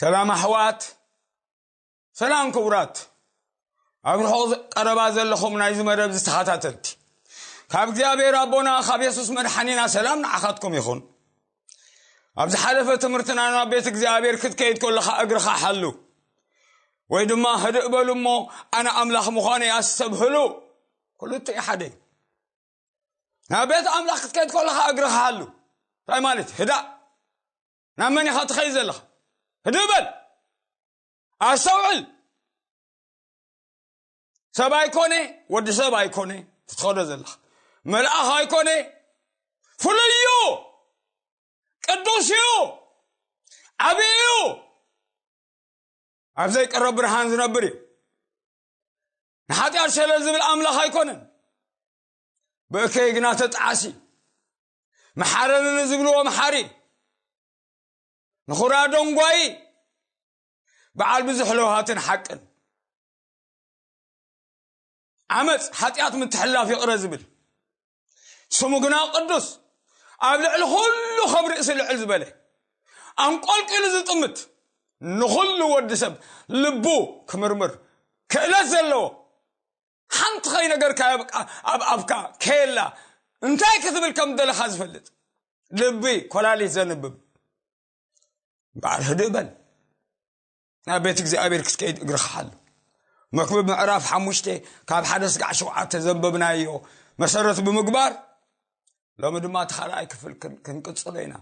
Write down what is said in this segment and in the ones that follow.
ሰላም ኣሕዋት፣ ሰላም ክቡራት፣ ኣብ ርሑቕ ቀረባ ዘለኹም ናይዚ መደብ ዝተኸታተልቲ፣ ካብ እግዚኣብሔር ኣቦና ካብ የሱስ መድሓኒና ሰላም ንዓኻትኩም ይኹን። ኣብ ዝሓለፈ ትምህርትና ናብ ቤት እግዚኣብሔር ክትከይድ ከለኻ እግርኻ ሓሉ፣ ወይ ድማ ህድእ በሉ እሞ ኣነ ኣምላኽ ምዃነይ ኣስተብህሉ። ክልቲኡ ሓደ እዩ። ናብ ቤት ኣምላኽ ክትከይድ ከለኻ እግርኻ ሓሉ እንታይ ማለት እዩ? ህዳእ። ናብ መን ኢኻ ትኸይድ ዘለኻ? ህድእ በል። ኣስተውዕል። ሰብ ኣይኮነ፣ ወዲ ሰብ ኣይኮነ ትትኸዶ ዘለኻ። መልኣኽ ኣይኮነ፣ ፍሉይ እዩ፣ ቅዱስ እዩ፣ ዓብዪ እዩ። ኣብ ዘይቀረብ ብርሃን ዝነብር እዩ። ንሓጢኣት ሸለል ዝብል ኣምላኽ ኣይኮነን። ብእከይ ግና ተጣዓሲ፣ መሓረኒ ንዝብልዎ መሓሪ፣ ንኹራ ደንጓዪ፣ በዓል ብዙሕ ለውሃትን ሓቅን። ዓመፅ፣ ሓጢኣት ምትሕልላፍ ይቕረ ዝብል፣ ስሙ ግና ቅዱስ፣ ኣብ ልዕሊ ኩሉ ከም ርእሲ ልዕል ዝበለ፣ ኣንቆልቂሉ ዝጥምት፣ ንኹሉ ወዲ ሰብ ልቡ ክምርምር ክእለት ዘለዎ፣ ሓንቲ ከይነገርካዮ በቃ ኣብ ኣፍካ ከየላ እንታይ ክትብል ከም ደለኻ ዝፈልጥ፣ ልቢ ኮላሊት ዘንብብ። እምበኣር ህድእ በል። ናብ ቤት እግዚኣብሔር ክትከይድ እግርኻ ሓሉ። መክብብ ምዕራፍ ሓሙሽተ ካብ ሓደ ስጋዕ ሸውዓተ ዘንበብናዮ መሰረት ብምግባር፣ ሎሚ ድማ እቲ ካልኣይ ክፍል ክን-፣ ክንቅጽሎ ኢና።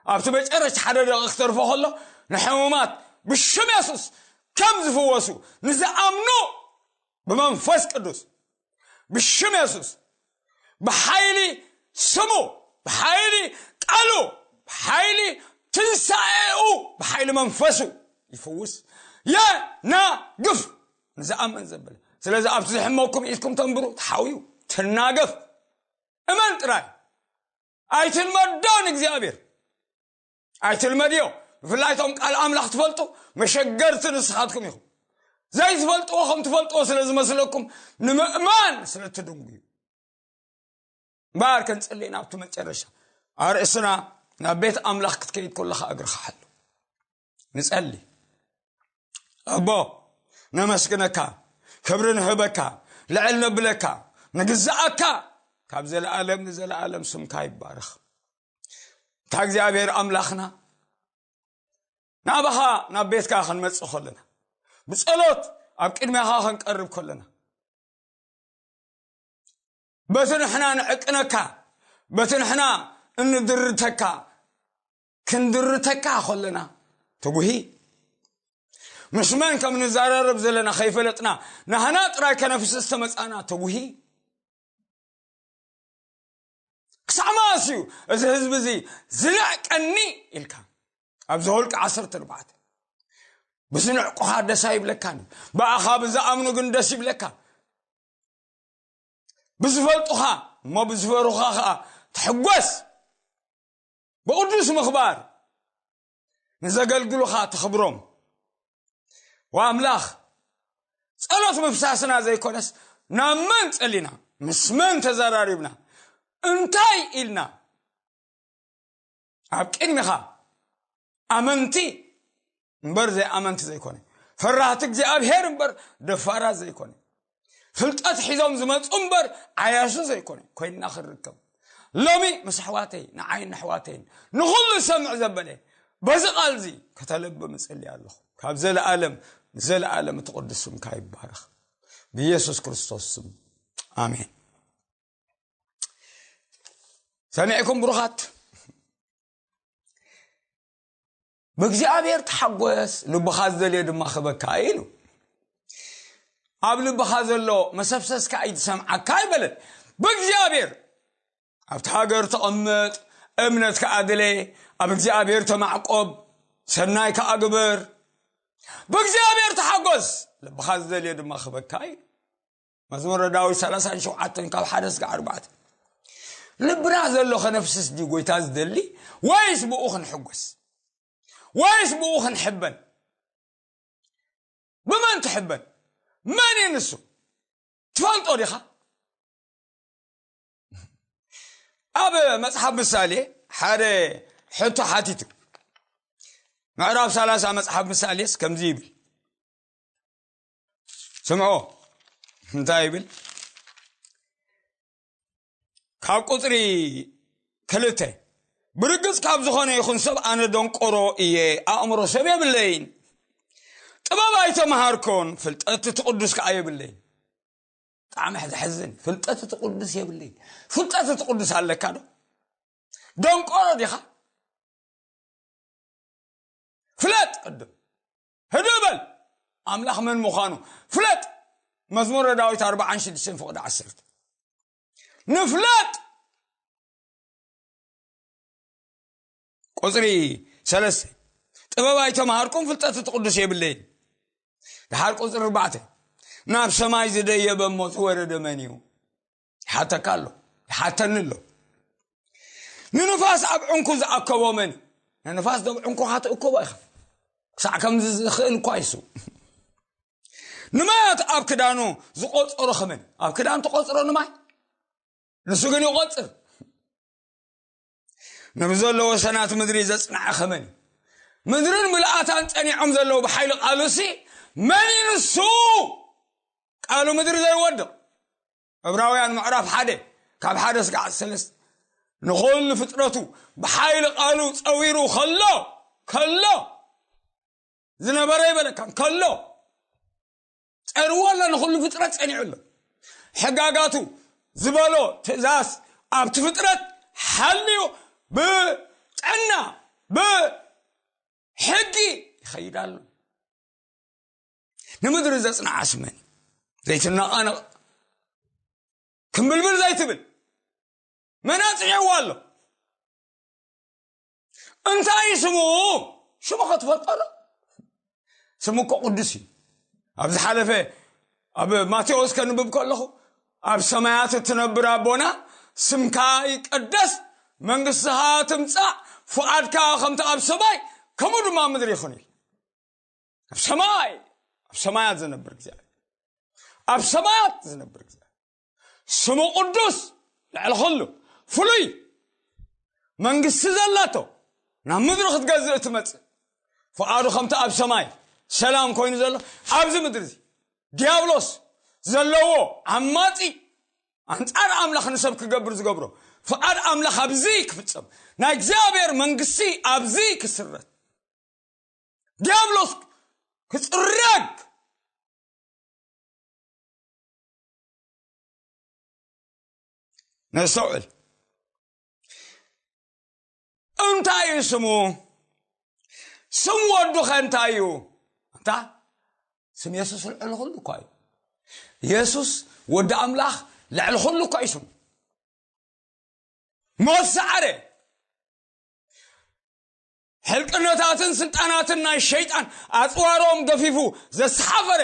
ኣብቲ መጨረሽታ ሓደ ደቂቕ ክተርፎ ከሎ፣ ንሕሙማት ብሽም የሱስ ከም ዝፍወሱ ንዝኣምኑ ብመንፈስ ቅዱስ፣ ብሽም የሱስ፣ ብሓይሊ ስሙ፣ ብሓይሊ ቃሉ፣ ብሓይሊ ትንሳኤኡ፣ ብሓይሊ መንፈሱ ይፍውስ፣ የናግፍ ንዝኣምን ዘበለ። ስለዚ ኣብቲ ዝሕመኩም ኢድኩም ተንብሩ፣ ተሓውዩ፣ ትናገፍ። እመን ጥራይ። ኣይትልመዶ ንእግዚኣብሔር። ኣይትልመድዮ። ብፍላይ እቶም ቃል ኣምላኽ ትፈልጡ መሸገርቲ ንስኻትኩም ኢኹም። ዘይትፈልጥዎ ከም ትፈልጥዎ ስለ ዝመስለኩም ንምእማን ስለ ትድንጉዩ። እምበኣር ከንጽሊ ናብቲ መጨረሻ ኣርእስና ናብ ቤት ኣምላኽ ክትከይድ ከለኻ እግርኻ ሓሉ። ንጸሊ። ኣቦ ነመስግነካ፣ ክብሪ ንህበካ፣ ልዕል ነብለካ፣ ንግዛኣካ፣ ካብ ዘለኣለም ንዘለኣለም ስምካ ይባረኽ። እታ እግዚኣብሔር ኣምላኽና ናባኻ ናብ ቤትካ ክንመጽእ ከለና፣ ብጸሎት ኣብ ቅድሚኻ ክንቀርብ ከለና፣ በቲ ንሕና ንዕቅነካ፣ በቲ ንሕና እንድርተካ፣ ክንድርተካ ከለና ትጉሂ። ምስ መን ከም ንዘራረብ ዘለና ከይፈለጥና፣ ናህና ጥራይ ከነፍስስ ተመጻና ትጉሂ። ክሳዕ መኣስ እዩ እዚ ህዝቢ እዚ ዝንዕቀኒ ኢልካ? ኣብ ዘኍልቁ ዓሰርተ ኣርባዕተ። ብዝንዕቁኻ ደስ ኣይብለካን፣ ብኣኻ ብዝኣምኑ ግን ደስ ይብለካ። ብዝፈልጡኻ እሞ ብዝፈሩኻ ኸኣ ትሕጎስ። ብቕዱስ ምኽባር ንዘገልግሉኻ ተኽብሮም። ወኣምላኽ፣ ጸሎት ምፍሳስና ዘይኮነስ፣ ናብ መን ጸሊና፣ ምስ መን ተዘራሪብና፣ እንታይ ኢልና፣ ኣብ ቅድሚኻ ኣመንቲ እምበር ዘይኣመንቲ ዘይኮነ፣ ፈራህቲ እግዚኣብሔር እምበር ደፋራት ዘይኮነ፣ ፍልጠት ሒዞም ዝመጹ እምበር ዓያሹ ዘይኮነ ኮይንና ክንርከብ፣ ሎሚ ምስ ኣሕዋተይ፣ ንዓይን ንኣሕዋተይን፣ ንኹሉ ዝሰምዕ ዘበለ፣ በዚ ቃል እዚ ከተለብም እጽሊ ኣለኹ። ካብ ዘለኣለም ንዘለኣለም እቲ ቅዱስ ስምካ ይባረኽ። ብኢየሱስ ክርስቶስ ስም፣ ኣሜን። ሰሚዕኩም ብሩኻት? ብእግዚኣብሔር ተሓጎስ፣ ልብኻ ዝደልዮ ድማ ክበካ ኢሉ። ኣብ ልብኻ ዘሎ መሰብሰስካ ኣይትሰምዓካ ኣይበለን። ብእግዚኣብሔር ኣብቲ ሃገር ተቐመጥ፣ እምነት ከኣ ግለ፣ ኣብ እግዚኣብሔር ተማዕቆብ፣ ሰናይ ከኣ ግበር። ብእግዚኣብሔር ተሓጎስ፣ ልብኻ ዝደልዮ ድማ ክበካ ኢሉ። መዝሙረ ዳዊት ሰላሳን ሸውዓተን ካብ ሓደ እስከ ኣርባዕተ። ልብና ዘሎ ከነፍስስ ድዩ ጎይታ ዝደሊ፣ ወይስ ብኡ ክንሕጎስ? ወይስ ብኡ ክንሕበን? ብመን ትሕበን? መን እዩ ንሱ? ትፈልጦ ዲኻ? ኣብ መጽሓፍ ምሳሌ ሓደ ሕቶ ሓቲቱ። ምዕራፍ ሰላሳ መጽሓፍ ምሳሌስ ከምዚ ይብል። ስምዖ እንታይ ይብል? ካብ ቁጽሪ ክልተ፣ ብርግጽ ካብ ዝኾነ ይኹን ሰብ ኣነ ደንቆሮ እየ፣ ኣእምሮ ሰብ የብለይን፣ ጥበብ ኣይተምሃርኩን፣ ፍልጠት እቲ ቅዱስ ከኣ የብለይን። ብጣዕሚ ዘሕዝን። ፍልጠት እቲ ቅዱስ የብለይን። ፍልጠት እቲ ቅዱስ ኣለካ ዶ? ደንቆሮ ዲኻ? ፍለጥ ቅድም። ህድእ በል። ኣምላኽ መን ምዃኑ ፍለጥ። መዝሙረ ዳዊት ኣርባዓን ሽዱሽተን ፍቕዲ ዓሰርተ። ንፍለጥ። ቁጽሪ ሰለስተ፣ ጥበብ ኣይተምሃርኩም፣ ፍልጠት እቲ ቅዱስ የብለይን። ድሓር ቁጽሪ ኣርባዕተ፣ ናብ ሰማይ ዝደየበ እሞ ዝወረደ መን እዩ? ይሓተካ ኣሎ፣ ይሓተኒ ኣሎ። ንንፋስ ኣብ ዕንኩ ዝኣከቦ መን እዩ? ንንፋስ ዶ ኣብ ዕንኩኻ ትእከቦ ኢኻ? ክሳዕ ከምዚ ዝኽእል እኳ ይሱ። ንማያት ኣብ ክዳኑ ዝቆጸሮ ኸመን? ኣብ ክዳን ትቆጽሮ ንማይ? ንሱ ግን ይቆጽር። ነብዘሎ ወሰናት ምድሪ ዘጽንዐ ኸመን እዩ? ምድርን ምልኣታን ጸኒዖም ዘለዉ ብሓይሊ ቃሉሲ መን እዩ ንሱ? ቃሉ ምድሪ ዘይወድቕ። ዕብራውያን ምዕራፍ ሓደ ካብ ሓደ እስካዕ ሰለስተ፣ ንኹሉ ፍጥረቱ ብሓይሊ ቃሉ ጸዊሩ ከሎ፣ ከሎ ዝነበረ ይበለካ፣ ከሎ ጸርዎ ኣሎ፣ ንኹሉ ፍጥረት ጸኒዑ ኣሎ። ሕጋጋቱ ዝበሎ ትእዛዝ ኣብቲ ፍጥረት ሓልዩ ብጥዕና ብሕጊ ይኸይድ ኣሎ። ንምድሪ ዘጽንዓስ መን? ዘይትነቓነቕ፣ ክምብልብል ዘይትብል፣ መን ኣጽኒዕዎ ኣሎ? እንታይ እዩ ስሙ? ሽሙ ኸትፈልጦ ዶ? ስሙ እኮ ቅዱስ እዩ። ኣብ ዝሓለፈ ኣብ ማቴዎስ ከንብብ ከለኹ፣ ኣብ ሰማያት እትነብር ኣቦና፣ ስምካ ይቀደስ፣ መንግስትኻ ትምጻእ፣ ፍቓድካ ከምቲ ኣብ ሰማይ ከምኡ ድማ ኣብ ምድሪ ይኹን ኢሉ። ኣብ ሰማይ፣ ኣብ ሰማያት ዝነብር እግዚኣብሔር፣ ኣብ ሰማያት ዝነብር እግዚኣብሔር፣ ስሙ ቅዱስ፣ ልዕሊ ኩሉ ፍሉይ መንግስቲ ዘላቶ፣ ናብ ምድሪ ክትገዝእ እትመጽእ፣ ፍቓዱ ከምቲ ኣብ ሰማይ ሰላም ኮይኑ ዘሎ፣ ኣብዚ ምድሪ እዚ ዲያብሎስ ዘለዎ ዓማጺ፣ ኣንጻር ኣምላኽ ንሰብ ክገብር ዝገብሮ፣ ፍቓድ ኣምላኽ ኣብዚ ክፍጸም፣ ናይ እግዚኣብሔር መንግስቲ ኣብዚ ክስረት፣ ዲያብሎስ ክጽረግ። ነስተውዕል። እንታይ እዩ ስሙ? ስም ወዱ ኸ እንታይ እዩ? እንታ፣ ስም የሱስ ልዕሊ ኩሉ እኳ እዩ። የሱስ ወዲ ኣምላኽ ልዕሊ ኩሉ እኳ እዩ ስሙ። ሞት ሰዓረ። ሕልቅነታትን ስልጣናትን ናይ ሸይጣን ኣጽዋሮም ገፊፉ ዘሰሓፈረ፣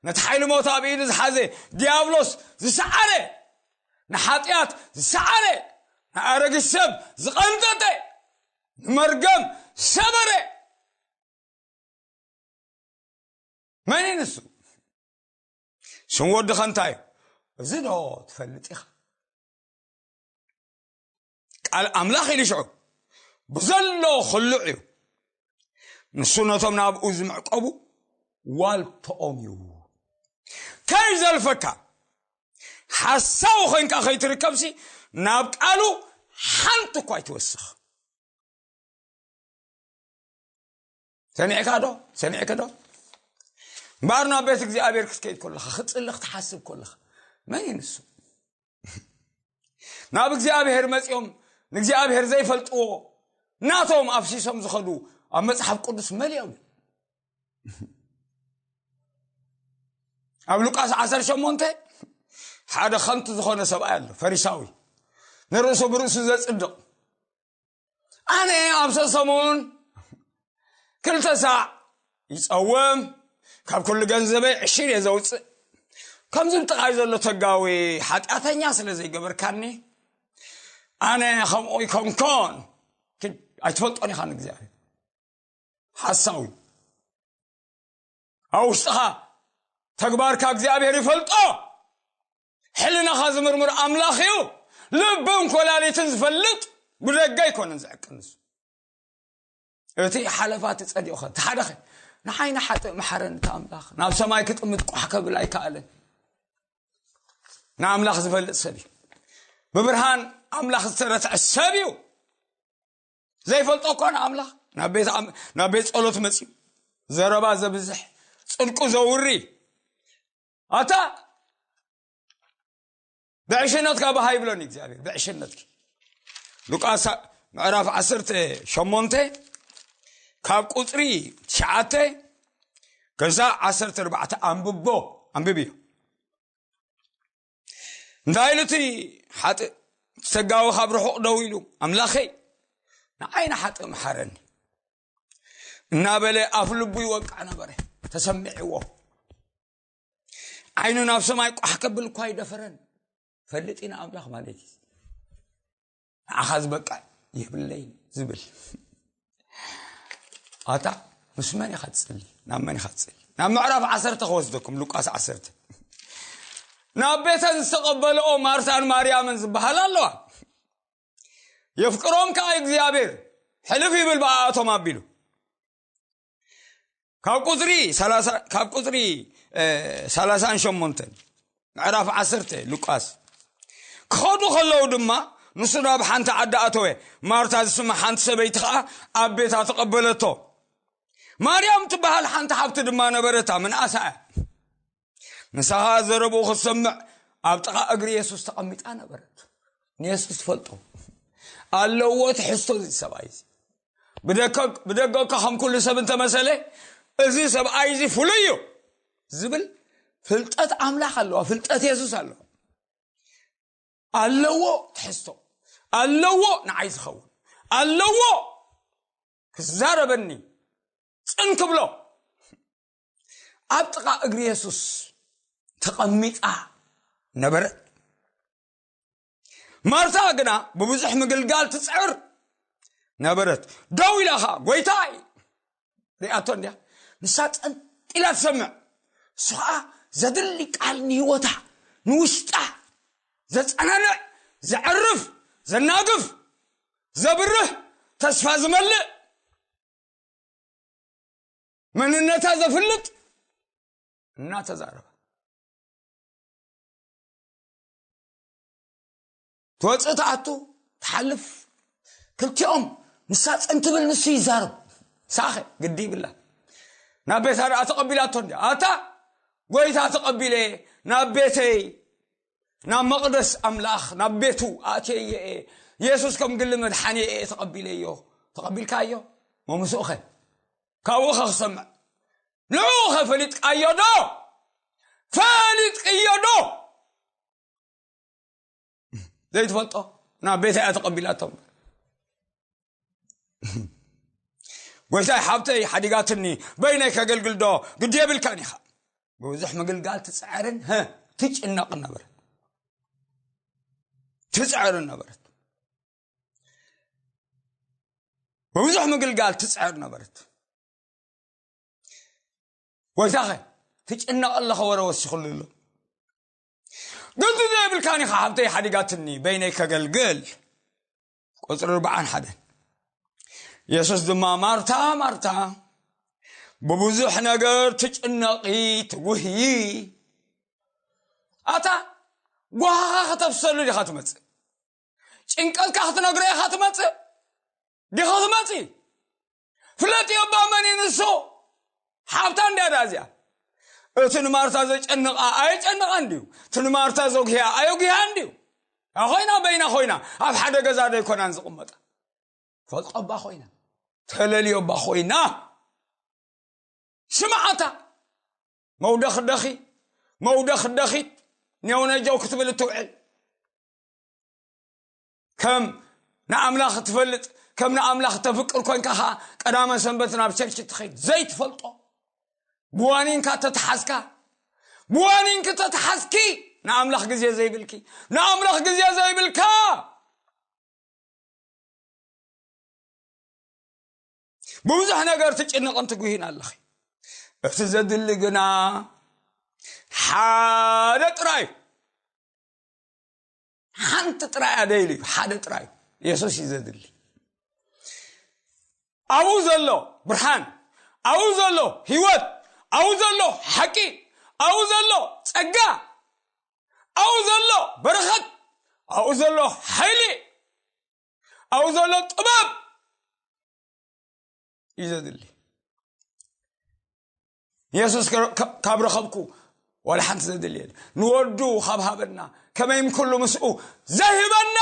ነቲ ሓይሊ ሞት ኣብ ኢዱ ዝሓዘ ዲያብሎስ ዝሰዓረ፣ ንሓጢኣት ዝሰዓረ፣ ንኣረጊት ሰብ ዝቐንጠጠ፣ ንመርገም ሰበረ። መን እዩ ንሱ? ስም ወድኸ እንታይ እዩ? እዚ ዶ ትፈልጥ ኢኻ? ቃል ኣምላኽ ኢሉ ሽዑ ብዘሎ ኽሉዕ እዩ። ንሱ ነቶም ናብኡ ዝምዕቀቡ ዋልትኦም እዩ። ከይዘልፈካ፣ ሓሳዊ ኾይንካ ኸይትርከብሲ፣ ናብ ቃሉ ሓንቲ እኳ ኣይትወስኽ። ሰሚዕካ ዶ? ሰሚዕክ ዶ? እምበኣር ናብ ቤት እግዚኣብሔር ክትከይድ ከለኻ፣ ክትጽሊ ክትሓስብ ከለኻ፣ መን እዩ ንሱ? ናብ እግዚኣብሔር መጺኦም ንእግዚኣብሔር ዘይፈልጥዎ ናቶም ኣፍሲሶም ዝኸዱ ኣብ መጽሓፍ ቅዱስ መሊኦም። ኣብ ሉቃስ ዓሰርተ ሸሞንተ ሓደ ኸንቱ ዝኾነ ሰብኣይ ኣሎ፣ ፈሪሳዊ፣ ንርእሱ ብርእሱ ዘጽድቕ። ኣነ ኣብ ሰሰሙን ክልተ ሳዕ ይጸውም፣ ካብ ኩሉ ገንዘበይ ዕሽር እየ ዘውጽእ። ከምዚ ጥቓይ ዘሎ ተጋዊ ሓጢኣተኛ ስለ ዘይገበርካኒ፣ ኣነ ከምኡ ይኮንኮን። ክ-፣ ኣይትፈልጦን ኢኻ ንእግዚኣብሔር። ሓሳዊ። ኣብ ውሽጥኻ ተግባርካ እግዚኣብሔር ይፈልጦ። ሕልናኻ ዝምርምር ኣምላኽ እዩ። ልብን ኮላሊትን ዝፈልጥ ብደገ ኣይኮነን ዝዕቅን ንሱ። እቲ ሓለፋ እቲ ጸዲቑኸ፣ እቲ ሓደኸ፣ ንዓይ ንሓጥእ መሓረኒ፣ እቲ ኣምላኽ ናብ ሰማይ ክጥምት ቋሕ ከብል ኣይከኣለን። ንኣምላኽ ዝፈልጥ ሰብ እዩ። ብብርሃን ኣምላኽ ዝተረትዐ ሰብ እዩ። ዘይፈልጦ እኳ ንኣምላኽ ናብ ቤት ኣም-፣ ናብ ቤት ጸሎት መጺኡ ዘረባ ዘብዝሕ፣ ጽድቁ ዘውሪ፣ ኣታ ብዕሽነትካ በሃ ይብለኒ እግዚኣብሔር፣ ብዕሽነትኪ። ሉቃስ ምዕራፍ ዓሰርተ ሸሞንተ ካብ ቁጽሪ ትሽዓተ ከዛ ዓሰርተ ኣርባዕተ ኣንብቦ፣ ኣንብብዮ። እንታይ ኢሉ እቲ ሓጥእ? እቲ ሰጋዊ ካብ ርሑቕ ደው ኢሉ፣ ኣምላኸይ፣ ንዓይ ንሓጥእ መሓረኒ እናበለ ኣፍ ልቡ ይወቅዕ ነበረ። ተሰሚዕዎ። ዓይኑ ናብ ሰማይ ቋሕ ከብል እኳ ኣይደፈረን። ፈልጥ ኢና ኣምላኽ ማለት እዩ። ንዓኻ ዝበቅዕ የብለይን ዝብል። ኣታ ምስ መን ኢኻ ትጽሊ? ናብ መን ኢኻ ትጽሊ? ናብ ምዕራፍ ዓሰርተ ክወስደኩም፣ ሉቃስ ዓሰርተ። ናብ ቤተን ዝተቐበልኦ ማርታን ማርያምን ዝበሃል ኣለዋ። የፍቅሮም ከኣ እግዚኣብሔር ሕልፍ ይብል ብኣኣቶም ኣቢሉ። ካብ ቁጽሪ ሰላሳ፣ ካብ ቁጽሪ፣ እ፣ ሰላሳን ሸሞንተን፣ ምዕራፍ ዓሰርተ ሉቃስ። ክኸዱ ከለዉ ድማ ንሱ ናብ ሓንቲ ዓዲ ኣተወ። ማርታ ዝስማ ሓንቲ ሰበይቲ ኸኣ ኣብ ቤታ ተቐበለቶ። ማርያም ትበሃል ሓንቲ ሓብቲ ድማ ነበረታ፣ ምንኣሳ እያ። ንሳ ኸኣ ዘረብኡ ክትሰምዕ ኣብ ጥቓ እግሪ የሱስ ተቐሚጣ ነበረት። ንየሱስ ትፈልጦ ኣለዎ ትሕዝቶ እዚ ሰብኣይ እዚ። ብደገ-፣ ብደገ እኳ ከም ኩሉ ሰብ እንተመሰለ፣ እዚ ሰብኣይ እዚ ፍሉይ እዩ ዝብል ፍልጠት ኣምላኽ ኣለዋ፣ ፍልጠት የሱስ ኣለዋ። ኣለዎ ትሕዝቶ፣ ኣለዎ ንዓይ ዝኸውን፣ ኣለዎ ክዛረበኒ፣ ጽን ክብሎ። ኣብ ጥቓ እግሪ የሱስ ተቐሚጣ ነበረት። ማርታ ግና ብብዙሕ ምግልጋል ትጽዕር ነበረት። ደው ኢላ ኸኣ፣ "ጐይታይ!" ሪኣቶ እንድያ። ንሳ ጸንጢላ ትሰምዕ። እሱ ኸኣ ዘድሊ ቃል ንህይወታ፣ ንውሽጣ ዘጸናንዕ፣ ዘዕርፍ፣ ዘናግፍ፣ ዘብርህ፣ ተስፋ ዝመልእ፣ መንነታ ዘፍልጥ እናተዛረበ ትወፅእ ትኣቱ ትሓልፍ። ክልቲኦም ንሳ ፅን ትብል ንሱ ይዛረብ። ሳኸ ግዲ ይብላ። ናብ ቤታ ደኣ ተቐቢላቶ እንዲ ኣታ ጎይታ ተቐቢለ ናብ ቤተይ ናብ መቕደስ ኣምላኽ ናብ ቤቱ ኣእትየዮ እየ። የሱስ ከም ግሊ መድሓኒ እየ ተቐቢለዮ። ተቐቢልካዮ? መምስኡኸ ካብኡ ኸ ክሰምዕ ንዕኡ ኸ ፈሊጥካዮ ዶ? ፈሊጥክዮ ዶ? ዘይትፈልጦ ናብ ቤታ እያ ተቐቢላቶም። ጎይታይ ሓብተይ ሓዲጋትኒ በይነይ ከገልግል ዶ? ግዲ የብልካን ኢኻ። ብብዙሕ ምግልጋል ትፅዕርን ትጭነቕን ነበረት። ትፅዕርን ነበረት። ብብዙሕ ምግልጋል ትፅዕር ነበረት። ጎይታኸ ትጭነቕ ኣለኸ ወረ ወሲኹሉ ኣሎ። ግዲ ዘይብልካን ኢኻ ሓብተይ ሓዲጋትኒ በይነይ ከገልግል። ቁፅሪ ኣርባዓን ሓደን የሱስ ድማ ማርታ ማርታ ብብዙሕ ነገር ትጭነቒ ትጉህዪ። ኣታ ጓሃኻ ከተፍሰሉ ዲኻ ትመፅእ? ጭንቀትካ ክትነግሮ ኢኻ ትመፅእ? ዲኻ ትመፅእ? ፍለጥ የባ መን እዩ ንሱ? ሓብታ እንድያ ዳ እዚኣ። እቲ ንማርታ ዘጨንቓ ኣየጨንቓ እንድዩ። እቲ ንማርታ ዘጉህያ ኣየጉህያ እንድዩ። ኮይና በይና ኮይና ኣብ ሓደ ገዛ ዶ ኣይኮናን ዝቕመጣ? ፈልጦባ ኮይና ተለልዮባ ኮይና ስምዓታ መውደኽደኺ መውደኽደኺት ኔውነጀው ክትብል እትውዕል ከም ንኣምላኽ ትፈልጥ ከም ንኣምላኽ ተፍቅር ኮንካ ኸዓ ቀዳመ ሰንበት ናብ ቸርች ትኸይድ ዘይትፈልጦ ብዋኒንካ ተተሓዝካ ብዋኒንክ ተተሓዝኪ ንኣምላኽ ግዜ ዘይብልኪ ንኣምላኽ ግዜ ዘይብልካ ብብዙሕ ነገር ትጭንቕን ትጉሂን ኣለኺ። እቲ ዘድሊ ግና ሓደ ጥራይ እዩ። ሓንቲ ጥራይ ኣደይሉ እዩ ሓደ ጥራይ እዩ። የሱስ እዩ ዘድሊ። ኣብኡ ዘሎ ብርሃን፣ ኣብኡ ዘሎ ህይወት፣ ኣብኡ ዘሎ ሓቂ፣ ኣብኡ ዘሎ ጸጋ፣ ኣብኡ ዘሎ በረኸት፣ ኣብኡ ዘሎ ሓይሊ፣ ኣብኡ ዘሎ ጥበብ እዩ ዘድሊ። የሱስ ከ-፣ ከ-፣ ካብ ረኸብኩ ዋላ ሓንቲ ዘድሊ የለ። ንወዱ ካብ ሃበና ከመይ ምክሉ ምስኡ ዘይህበና።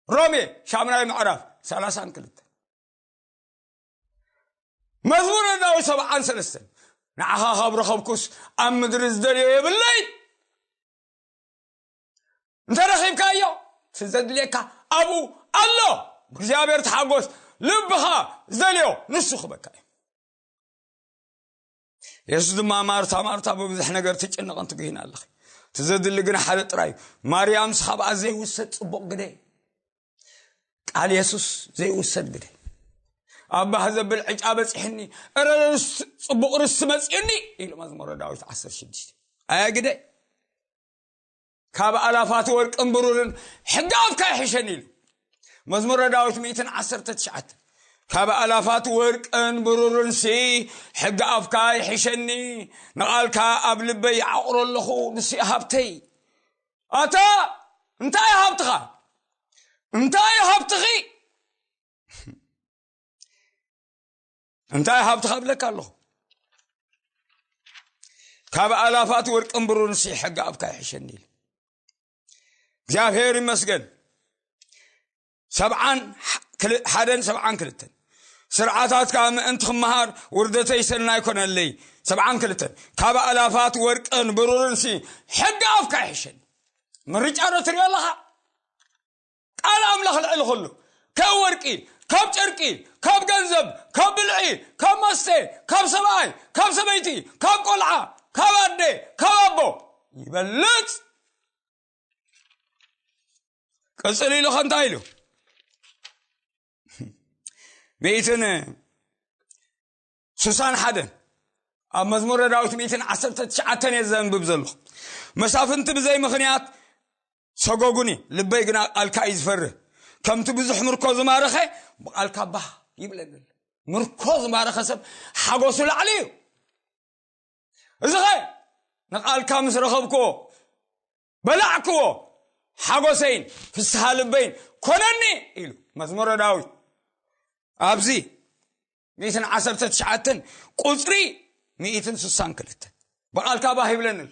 ሮሜ ሻምናይ ምዕራፍ ሰላሳን ክልተ። መዝሙረ ዳዊት ሰብዓን ሰለስተን። ንዓኻ ካብ ረኸብኩስ ኣብ ምድሪ ዝደልዮ የብለይ። እንተ ረኺብካዮ፣ እቲ ዘድልየካ ኣብኡ ኣሎ። ብእግዚኣብሔር ተሓጎስ፣ ልብኻ ዝደልዮ ንሱ ክበካ እዩ። የሱስ ድማ፣ "ማርታ፣ ማርታ፣ ብብዙሕ ነገር ትጭነቕን ትጉህይን ኣለኺ። እቲ ዘድሊ ግን ሓደ ጥራይ እዩ። ማርያምስ ካብኣ ዘይውሰድ ጽቡቕ ግደ እዩ። ቃል የሱስ ዘይውሰድ ግደ። ኣብ ባህ ዘብል ዕጫ በጺሕኒ፣ እረ ርስ-፣ ጽቡቕ ርስቲ መጺኡኒ" ኢሉ መዝሙረ ዳዊት ዓሰርተ ሽዱሽተ። ኣየ ግደ። "ካብ ኣላፋት ወርቅን ብሩርን ሕጊ ኣፍካ ይሕሸኒ" ኢሉ። መዝሙረ ዳዊት ሚእትን ዓሰርተ ትሽዓተ። "ካብ ኣላፋት ወርቅን ብሩርን ሲ ሕጊ ኣፍካ ይሕሸኒ፣ ንቓልካ ኣብ ልበይ ይዓቑሮ ኣለኹ፣ ንሱ ሃብተይ።" ኣታ እንታይ ሃብትኻ? እንታይ ሃብትኺ? እንታይ ሃብትኻ እብለካ ኣለኹ? "ካብ ኣላፋት ወርቅን ብሩርን ሲ ሕጊ ኣፍካ ይሕሸኒ" ኢሉ። እግዚኣብሔር ይመስገን። ሰብዓን ክል-፣ ሓደን ሰብዓን ክልተን። "ስርዓታትካ ምእንቲ ክመሃር ውርደተይ ሰናይ ኮነለይ።" ሰብዓን ክልተን። "ካብ ኣላፋት ወርቅን ብሩርን ሲ ሕጊ ኣፍካ ይሕሸኒ።" ምርጫ ዶ ትሪኦ ኣለኻ? ቃል ኣምላኽ ልዕሊ ኩሉ። ካብ ወርቂ፣ ካብ ጨርቂ፣ ካብ ገንዘብ፣ ካብ ብልዒ፣ ካብ መስተ፣ ካብ ሰብኣይ፣ ካብ ሰበይቲ፣ ካብ ቆልዓ፣ ካብ ኣደ፣ ካብ ኣቦ ይበልጽ። ቅጽል ኢሉ ኸ እንታይ ኢሉ? ሚእትን ስሳን ሓደን። ኣብ መዝሙረ ዳዊት ሚእትን ዓሰርተ ትሽዓተን እየ ዘንብብ ዘለኹ። "መሳፍንቲ ብዘይ ምኽንያት ሰጎጉኒ፣ ልበይ ግና ቃልካ እዩ ዝፈርህ። ከምቲ ብዙሕ ምርኮ ዝማረኸ፣ ብቓልካ ባህ ይብለኒ ኣሎ።" ምርኮ ዝማረኸ ሰብ ሓጎሱ ላዕሊ እዩ። እዚ ኸ ንቓልካ ምስ ረኸብክዎ፣ በላዕክዎ፣ ሓጎሰይን ፍስሃ ልበይን ኮነኒ ኢሉ መዝሙረ ዳዊት። ኣብዚ ሚእትን ዓሰርተ ትሽዓተን ቁጽሪ ሚእትን ስሳን ክልተን። ብቓልካ ባህ ይብለኒ ኣሎ።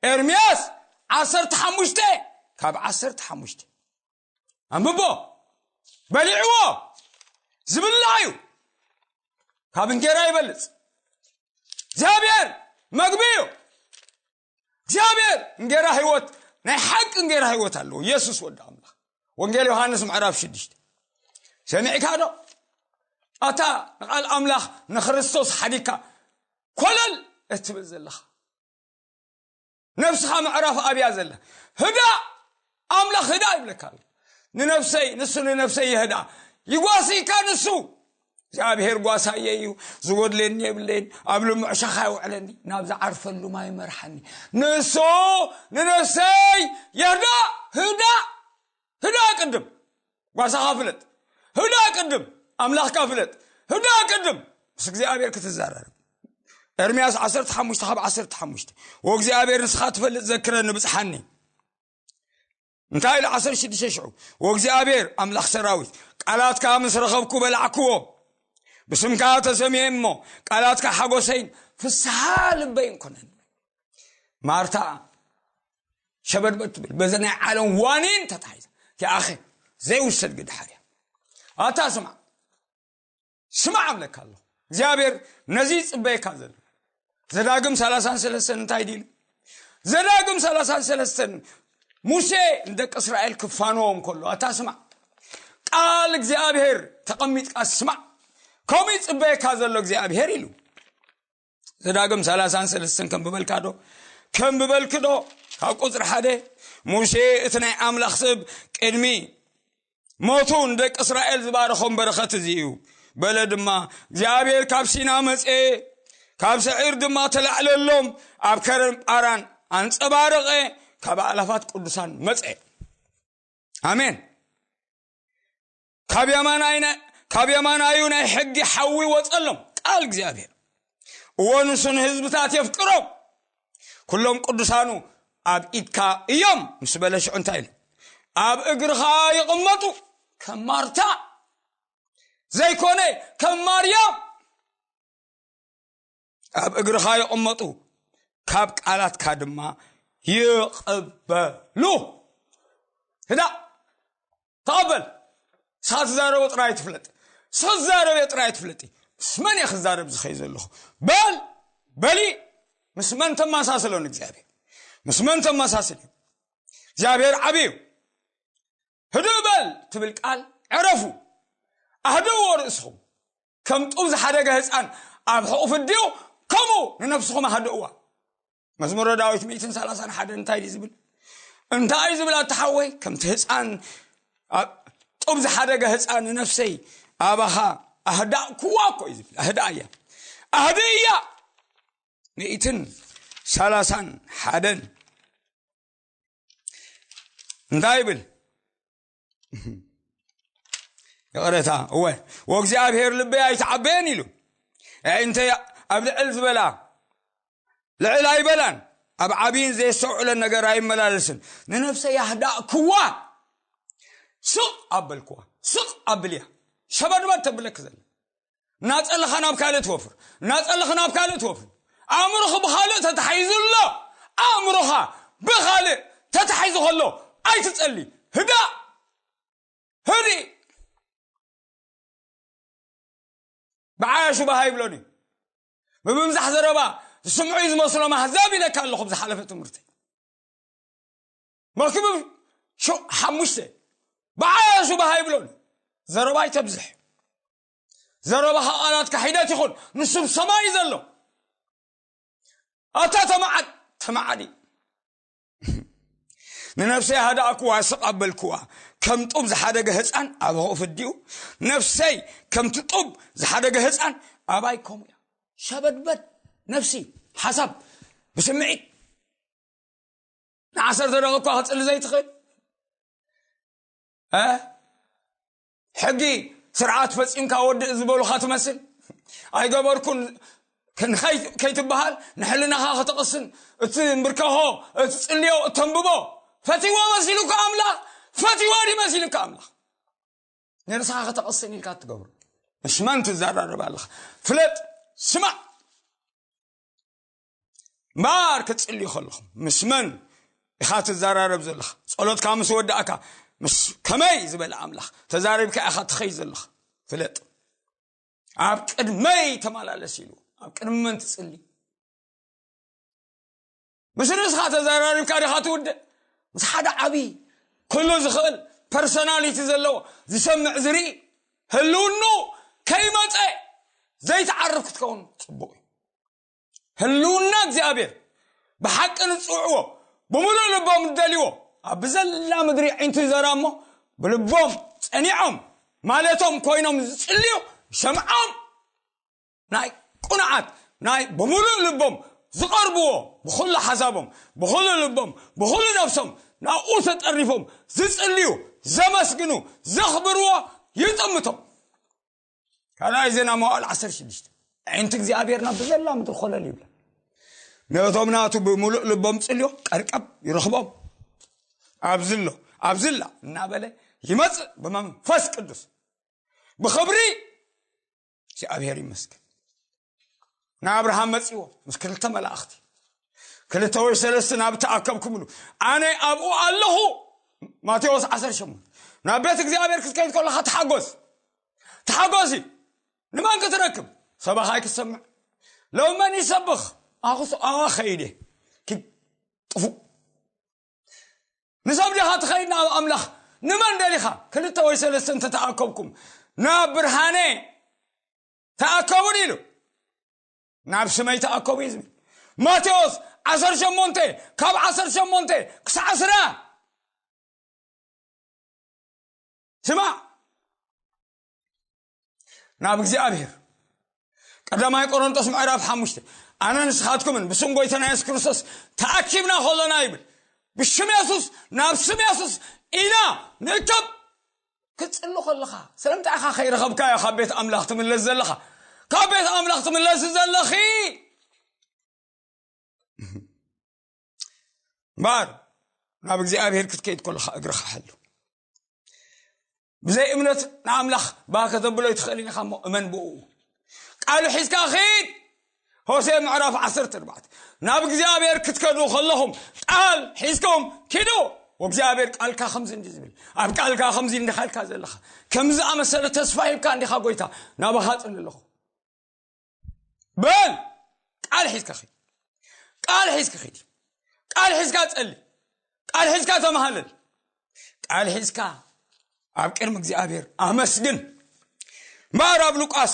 ኤርምያስ ዓሰርተ ሓሙሽተ ካብ ዓሰርተ ሓሙሽተ። ኣንብቦ። በሊዕዎ። ዝብላዕ እዩ። ካብ እንጌራ ይበልጽ። እግዚኣብሔር መግቢ እዩ። እግዚኣብሔር እንጌራ ህይወት፣ ናይ ሓቂ እንጌራ ህይወት ኣለዎ። ኢየሱስ ወዲ ኣምላኽ። ወንጌል ዮሃንስ ምዕራፍ ሽዱሽተ። ሰሚዕካ ዶ? ኣታ ንቓል ኣምላኽ ንክርስቶስ ሓዲግካ ኮለል እትብል ዘለኻ። ነብስኻ ምዕራፍ ኣብያ ዘላ። ህዳ ኣምላኽ ህዳ ይብለካ ኣሎ። ንነብሰይ፣ ንሱ ንነብሰይ የህዳ። ይጓስይካ ንሱ። እግዚኣብሔር ጓሳየ እዩ፣ ዝጎድለኒ የብለይን፣ ኣብ ልሙዕ ሸኻ የውዕለኒ፣ ናብ ዝዓርፈሉ ማይ ይመርሓኒ። ንሱ ንነብሰይ የህዳ፣ ህዳ፣ ህዳ ቅድም ጓሳኻ ፍለጥ፣ ህዳ ቅድም ኣምላኽካ ፍለጥ፣ ህዳ ቅድም ምስ እግዚኣብሔር ክትዘራረብ። ኤርምያስ ዓሰርተ ሓሙሽተ ካብ ዓሰርተ ሓሙሽተ። "ወእግዚኣብሔር ንስኻ ትፈልጥ ዘክረኒ ብጽሓኒ።" እንታይ ኢሉ? ዓሰርተ ሽዱሽተ ሽዑ፣ "ወእግዚኣብሔር ኣምላኽ ሰራዊት፣ ቃላትካ ምስ ረኸብኩ በላዕክዎ። ብስምካ ተሰምየ እሞ፣ ቃላትካ ሓጎሰይን ፍስሃ ልበይን ኮነን።" ማርታ ሸበድበድ ትብል፣ በዚ ናይ ዓለም ዋኒን ተታሒዛ። ያኣኸ ዘይውሰድ ግድሓር እያ። ኣታ ስማዕ፣ ስማዕ እብለካ ኣለኹ። እግዚኣብሔር ነዚ ይጽበየካ ዘሎ። ዘዳግም ሰላሳን ሰለስተን እንታይ ዲሉ? ዘዳግም ሰላሳን ሰለስተን ሙሴ ንደቂ እስራኤል ክፋንዎም ከሎ፣ ኣታ ስማዕ፣ ቃል እግዚኣብሔር ተቐሚጥካ ስማዕ፣ ከምኡ ይጽበየካ ዘሎ እግዚኣብሔር ኢሉ። ዘዳግም ሰላሳን ሰለስተን ከም ብበልካ ዶ? ከም ብበልክ ዶ? ካብ ቁጽሪ ሓደ፣ ሙሴ እቲ ናይ ኣምላኽ ሰብ ቅድሚ ሞቱ ንደቂ እስራኤል ዝባረኾም በረኸት እዚ እዩ። በለ ድማ፣ እግዚኣብሔር ካብ ሲና መጸ፣ ካብ ሰዒር ድማ ተላዕለሎም፣ ኣብ ከረን ጳራን ኣንጸባረቐ፣ ካብ ኣእላፋት ቅዱሳን መጸ። ኣሜን። ካብ የማናይ ናይ፣ ካብ የማናዩ ናይ ሕጊ ሓዊ ወጸሎም። ቃል እግዚኣብሔር። እዎ ንሱ ንህዝብታት የፍቅሮም። ኩሎም ቅዱሳኑ ኣብ ኢድካ እዮም ምስ በለ ሽዑ እንታይ ኢሉ? ኣብ እግርኻ ይቕመጡ። ከም ማርታ ዘይኮነ ከም ማርያም ኣብ እግርኻ ይቕመጡ፣ ካብ ቃላትካ ድማ ይቕበሉ። ህዳ ተቐበል። ንስኻ ትዛረቦ ጥራይ ትፍለጥ። ንስኻ ትዛረብ ጥራይ ትፍለጥ። ምስ መን እየ ክዛረብ ዝኸይ ዘለኹ? በል በሊ። ምስ መን ተመሳስሎ ንእግዚኣብሔር? ምስ መን ተመሳስል እዩ? እግዚኣብሔር ዓብዩ። ህድእ በል ትብል ቃል ዕረፉ። ኣህድእዎ ርእስኹም። ከም ጡብ ዝሓደገ ህፃን ኣብ ሕቑፍ እንዲዩ፣ ከምኡ ንነፍስኹም ኣህድእዋ። መዝሙረ ዳዊት ሚእትን ሰላሳን ሓደን እንታይ እዩ ዝብል? እንታይ እዩ ዝብል? ኣታ ሓወይ፣ ከምቲ ህፃን ኣብ ጡብ ዝሓደገ ህፃን ንነፍሰይ ኣባኻ ኣህዳእኩዋ እኮ እዩ ዝብል። ኣህዳእያ፣ ኣህድእያ። ሚእትን ሰላሳን ሓደን እንታይ ይብል? ይቕረታ፣ እወ፣ "ወእግዚኣብሔር ልበይ ኣይተዓበየን" ኢሉ። ኣዒንተይ ኣብ ልዕል ዝበላ፣ ልዕል ኣይበላን፣ ኣብ ዓብይን ዘየስተውዕለን ነገር ኣይመላለስን። ንነፍሰይ ኣህዳእክዋ፣ ስቕ ኣበልክዋ። ስቕ ኣብልያ፣ ሸበድበድ ተብለክ ዘለ። እናጸለኻ ናብ ካልእ ትወፍር፣ እናጸለኽ ናብ ካልእ ትወፍር። ኣእምሮኻ ብኻልእ ተታሒዙ ኣሎ። ኣእምሮኻ ብኻልእ ተታሒዙ ከሎ ኣይትጸሊ። ህዳእ፣ ህድእ። ብዓያሹ ባሃ ይብሎኒ። ብምብዛሕ ዘረባ ዝስምዑ እዩ ዝመስሎም ኣህዛብ ኢለካ ኣለኹ ብዝሓለፈ ትምህርቲ። መክብብ ሸ-፣ ሓሙሽተ፣ ብዓያሹ ባሃ ይብሎኒ። ዘረባ ኣይተብዝሕ። ዘረባኻ ቃላትካ ሒደት ይኹን፣ ንሱ ብሰማይ እዩ ዘሎ። ኣታ ተማዓድ፣ ተማዓዲ። ንነፍሰይ ሃዳእክዋ፣ ስቕ ኣበልክዋ። ከም ጡብ ዝሓደገ ህፃን ኣብ ሕቑፍ እንዲዩ። ነፍሰይ ከምቲ ጡብ ዝሓደገ ህፃን ኣባይ ከምኡ እያ። ሸበድበድ ነፍሲ፣ ሓሳብ ብስምዒት ንዓሰርተ ደቂቃ ክጽሊ ዘይትኽእል? እ? ሕጊ ስርዓት ፈጺምካ ወድእ ዝበሉኻ ትመስል? ኣይገበርኩን ክንኸይ-፣ ከይትበሃል ንሕልናኻ ከተቕስን፣ እቲ እምብርከኾ፣ እቲ ጽልዮ፣ እተንብቦ፣ ፈቲዎ መሲሉካ ኣምላኽ? ፈቲዎ ድዩ መሲሉካ ኣምላኽ? ንርእስኻ ከተቕስን ኢልካ ትገብሮ። ምስ መን ትዘራረብ ኣለኻ? ፍለጥ፣ ስማዕ። እምበኣር ክትጽልዩ ከለኹም ምስ መን ኢኻ ትዘራረብ ዘለኻ? ጸሎትካ ምስ ወዳእካ ምስ ከመይ ዝበለ ኣምላኽ ተዛሪብካ ኢኻ ትኸይድ ዘለኻ? ፍለጥ። "ኣብ ቅድመይ ተመላለስ" ኢሉ። ኣብ ቅድሚ መን ትጽሊ? ምስ ርእስኻ ተዘራሪብካ ዲኻ ትውድእ? ምስ ሓደ ዓብዪ፣ ኩሉ ዝኽእል፣ ፐርሶናሊቲ ዘለዎ፣ ዝሰምዕ፣ ዝርኢ፣ ህልውኑ ከይመጸ ዘይትዓርፍ ክትከውን ጽቡቕ እዩ። ህልውና እግዚኣብሔር ብሓቂ ንጽውዕዎ፣ ብምሉእ ልቦም ዝደልይዎ፣ ኣብ ብዘላ ምድሪ ኣዒንቱ ይዘራ እሞ፣ ብልቦም ጸኒዖም ማለቶም ኮይኖም ዝጽልዩ፣ ይሰምዖም። ናይ ቁኑዓት፣ ናይ ብምሉእ ልቦም ዝቐርብዎ፣ ብኹሉ ሓሳቦም፣ ብኹሉ ልቦም፣ ብኹሉ ነፍሶም ናብኡ ተጠሪፎም ዝጽልዩ፣ ዘመስግኑ፣ ዘኽብርዎ ይጥምቶም። ካልኣይ ዜና መዋዕል ዓሰርተ ሽዱሽተ፣ ኣዒንቲ እግዚኣብሔር ናብ ብዘላ ምድሪ ኾለል ይብላ። ነቶም ናቱ ብምሉእ ልቦም ጽልዮ ቀርቀብ ይረኽቦም። ኣብዚ ኣሎ፣ ኣብዚ ኣላ እናበለ ይመጽእ ብመንፈስ ቅዱስ ብኽብሪ። እግዚኣብሔር ይመስገን። ንኣብርሃም መጺዎ ምስ ክልተ መላእኽቲ፣ ክልተ ወይ ሰለስተ ናብ ተኣከብኩምሉ ኣነ ኣብኡ ኣለኹ። ማቴዎስ ዓሰርተ ሸሞንተ። ናብ ቤት እግዚኣብሔር ክትከይድ ከለኻ ተሓጎስ፣ ተሓጎሲ። ንመን ክትረክብ? ሰባኻይ ክትሰምዕ። ሎም መን ይሰብኽ? ኣኹስ ኣዋ ኸይደ። ኪድ ጥፉእ። ንሰብ ዲኻ ትኸይድ ናብ ኣምላኽ? ንመን ደሊኻ? ክልተ ወይ ሰለስተ እንተተኣከብኩም ናብ ብርሃነ ተኣከቡን ኢሉ። ናብ ስመይ ተኣከቡ እዩ ዝብል። ማቴዎስ ዓሰርተ ሸሞንተ፣ ካብ ዓሰርተ ሸሞንተ ክሳዕ ዕስራ። ስማዕ፣ ናብ እግዚኣብሔር። ቀዳማይ ቆሮንቶስ ምዕራፍ ሓሙሽተ፣ ኣነ ንስኻትኩምን ብስም ጎይታና የሱስ ክርስቶስ ተኣኪብና ከሎና ይብል። ብሽም የሱስ፣ ናብ ስም የሱስ ኢና ንእከብ። ክትጽሊ ከለኻ ስለምንታይ ኢኻ ከይረኸብካዮ ካብ ቤት ኣምላኽ ትምለስ ዘለኻ? ካብ ቤት ኣምላኽ ትምለስ ዘለኺ? እምበኣር ናብ እግዚኣብሔር ክትከይድ ከለኻ እግርኻ ሓሉ። ብዘይ እምነት ንኣምላኽ ባህ ከተብሎ ኣይትኽእልን ኢኻ እሞ እመን ብኡ። ቃሉ ሒዝካ ኺድ። ሆሴ ምዕራፍ ዓሰርተ ኣርባዕተ። ናብ እግዚኣብሔር ክትከዱ ከለኹም ቃል ሒዝኩም ኪዱ። ወእግዚኣብሔር ቃልካ ከምዚ እንዲ ዝብል፣ ኣብ ቃልካ ከምዚ እንዲኻ ኢልካ ዘለኻ፣ ከምዚ ኣመሰለ ተስፋ ሂብካ እንዲኻ ጎይታ ናባኻ ጽሊ ኣለኹ። በል ቃል ሒዝካ ኺድ። ቃል ሒዝካ ኺድ። ቃል ሒዝካ ጸሊ። ቃል ሒዝካ ተመሃለል። ቃል ሒዝካ ኣብ ቅድሚ እግዚኣብሔር ኣመስግን። እምበኣር ኣብ ሉቃስ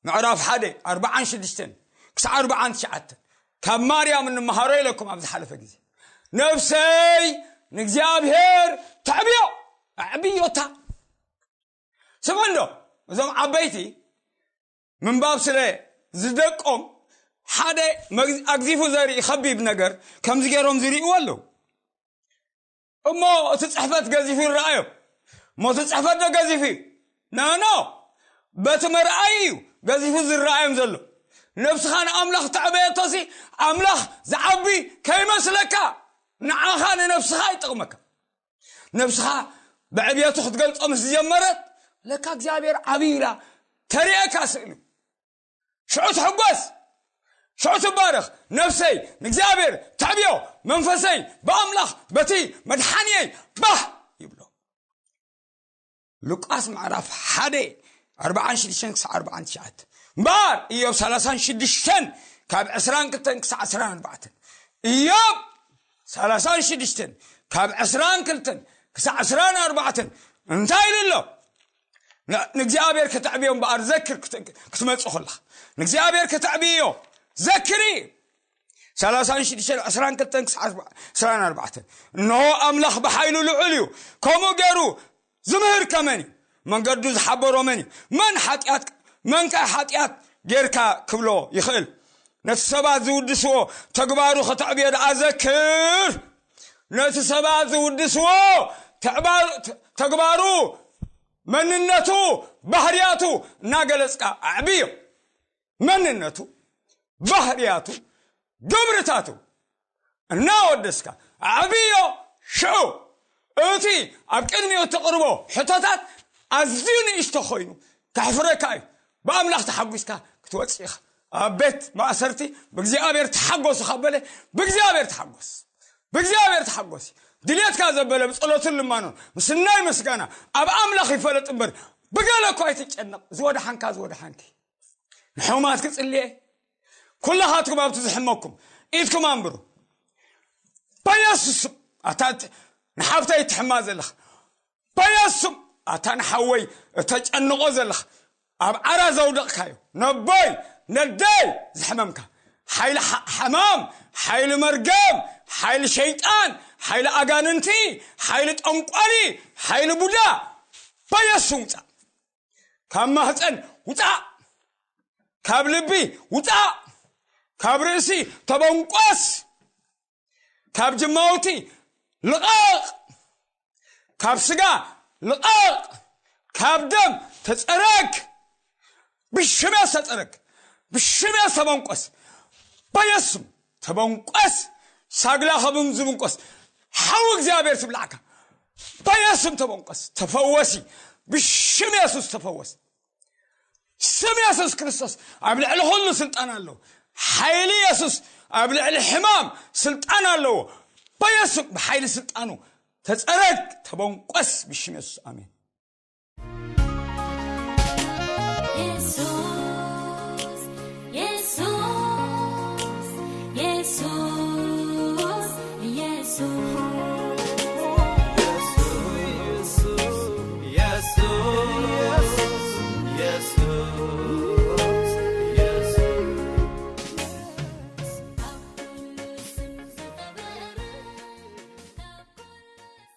ምዕራፍ ሓደ ኣርባዓን ሽዱሽተን ክሳዕ ኣርባዓን ትሽዓተን ካብ ማርያም እንመሃሮ ኢለኩም ኣብ ዝሓለፈ ግዜ፣ ነፍሰይ ንእግዚኣብሔር ተዕብዮ። ኣዕብዮታ። ስምዑ እንዶ፣ እዞም ዓበይቲ ምንባብ ስለ ዝደቆም ሓደ መግ-፣ ኣግዚፉ ዘርኢ ከቢብ ነገር ከምዚ ገይሮም ዝርእይዎ ኣለዉ። እሞ እቲ ጽሕፈት ገዚፉ ይረኣዮም። እሞ እቲ ጽሕፈት ዶ ገዚፉ እዩ? ኖ፣ ኖ። በቲ መርኣይ እዩ ገዚፉ ዝረኣዮም ዘሎ። ነብስኻ ንኣምላኽ ተዕበየቶሲ፣ ኣምላኽ ዝዓቢ ከይመስለካ፣ ንዓኻ ንነብስኻ ይጠቕመካ። ነብስኻ ብዕብየቱ ክትገልጾ ምስ ዝጀመረት፣ ለካ እግዚኣብሔር ዓብዪ ኢላ ተርእየካ ስእሉ። ሽዑ ትሕጎስ፣ ሽዑ ትባረኽ። ነፍሰይ ንእግዚኣብሔር ተዕብዮ፣ መንፈሰይ ብኣምላኽ በቲ መድሓንየይ ባህ ይብሎ። ሉቃስ ምዕራፍ ሓደ ኣርባዓን ሽዱሽተን ክሳዕ ኣርባዓን ትሽዓተን። እምበኣር ኢዮብ ሰላሳን ሽዱሽተን ካብ ዕስራን ክልተን ክሳዕ ዕስራን ኣርባዕተን። ኢዮብ ሰላሳን ሽዱሽተን ካብ ዕስራን ክልተን ክሳዕ ዕስራን ኣርባዕተን እንታይ ኢሉ ኣሎ? ን-፣ ንእግዚኣብሔር ከተዕብዮ እምበኣር ዘክር ክት-፣ ክትመጽእ ከለኻ። ንእግዚኣብሔር ከተዕብዮ ዘክሪ። ሰላሳን ሽዱሽተን ዕስራን ክልተን ክሳዕ ዕስራን ኣርባዕተን። እንሆ ኣምላኽ ብሓይሉ ልዑል እዩ። ከምኡ ገይሩ ዝምህር ከመን እዩ? መንገዱ ዝሓበሮ መን እዩ? መን ሓጢኣት፣ መን ከ ሓጢኣት ጌርካ ክብሎ ይኽእል? ነቲ ሰባት ዝውድስዎ ተግባሩ ከተዕብዮ ደኣ ዘክር። ነቲ ሰባት ዝውድስዎ ተዕባር-፣ ተ-፣ ተግባሩ፣ መንነቱ፣ ባህርያቱ እናገለጽካ ኣዕብዮ። መንነቱ፣ ባህርያቱ፣ ግብርታቱ እናወደስካ ኣዕብዮ። ሽዑ እቲ ኣብ ቅድሚኡ እተቕርቦ ሕቶታት ኣዝዩ ንእሽቶ ኮይኑ ከሕፍረካ እዩ። ብኣምላኽ ተሓጒስካ ክትወጽእ ኢኻ። ኣብ ቤት ማእሰርቲ ብእግዚኣብሔር ተሓጎሱ ካብ በለ፣ ብእግዚኣብሔር ተሓጎስ፣ ብእግዚኣብሔር ተሓጎስ። ድልየትካ ዘበለ ብጸሎትን ልማኖን ምስናይ ምስጋና ኣብ ኣምላኽ ይፈለጥ እምበር ብገለ እኳ ኣይትጨነቕ። ዝወድሓንካ ዝወድሓንኪ። ንሕሙማት ክጽልየ፣ ኩላኻትኩም ኣብቲ ዝሕመኩም ኢድኩም ኣንብሩ። በየሱስ ስም፣ ኣታ ት-፣ ንሓብተይ ትሕማ ዘለኻ፣ በየሱስ ስም፣ ኣታ ንሓወይ እተጨንቖ ዘለኻ፣ ኣብ ዓራ ዘውደቕካዮ፣ ነቦይ ነደይ ዝሕመምካ፣ ሓይሊ ሓ-፣ ሓማም፣ ሓይሊ መርገም፣ ሓይሊ ሸይጣን፣ ሓይሊ ኣጋንንቲ፣ ሓይሊ ጠንቋሊ፣ ሓይሊ ቡዳ፣ በየሱስ ስም ውጻእ። ካብ ማህፀን ውፃእ፣ ካብ ልቢ ውፃእ፣ ካብ ርእሲ ተበንቆስ፣ ካብ ጅማውቲ ልቐቕ፣ ካብ ስጋ ልቐቕ፣ ካብ ደም ተፀረግ። ብሽም የሱስ ተፀረግ፣ ብሽም የሱስ ተበንቆስ፣ በየሱስ ስም ተበንቆስ። ሳግላ ከብም ዝብንቆስ ሓው እግዚኣብሔር ትብላዕካ። በየሱስ ስም ተበንቆስ፣ ተፈወሲ። ብሽም የሱስ ተፈወስ። ስም የሱስ ክርስቶስ ኣብ ልዕሊ ኩሉ ስልጣን ኣለዎ። ሓይሊ የሱስ ኣብ ልዕሊ ሕማም ስልጣን ኣለዎ። በየሱስ ስም ብሓይሊ ስልጣኑ ተፀረግ፣ ተበንቆስ ብሽም የሱስ። ኣሜን።